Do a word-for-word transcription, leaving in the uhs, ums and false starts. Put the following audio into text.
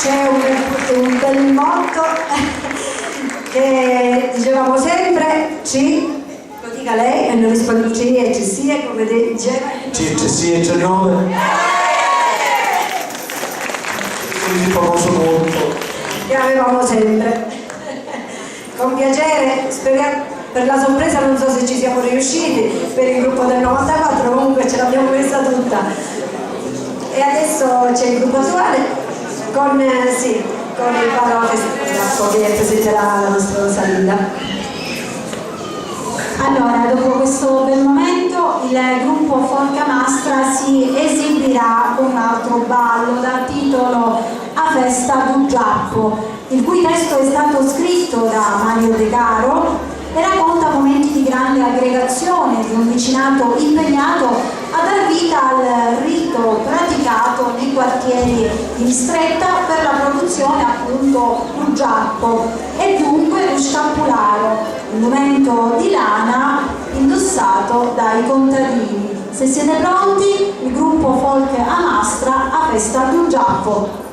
C'è un, un bel motto che dicevamo sempre, ci, lo dica lei, e noi rispondiamo ci e ci sia, come diceva. Ci, ci sia, c'è nome. Così famoso molto. Che avevamo sempre. Con piacere, speriamo, per la sorpresa non so se ci siamo riusciti, per il gruppo del novantaquattro comunque ce l'abbiamo messa tutta. E adesso c'è il gruppo attuale con, eh, sì, con il ballo a festa che presenterà la nostra Rosalinda. Allora, dopo questo bel momento, il gruppo Folk Amastra si esibirà con un altro ballo dal titolo A festa dû Giappu, il cui testo è stato scritto da Mario De Caro e racconta momenti di grande aggregazione di un vicinato impegnato a dar vita al rito praticato nei quartieri di Bistretta per la produzione appunto dû giappu e dunque dû scappularo, indumento di lana indossato dai contadini. Se siete pronti, il gruppo folk Amastra, A festa dû Giappu.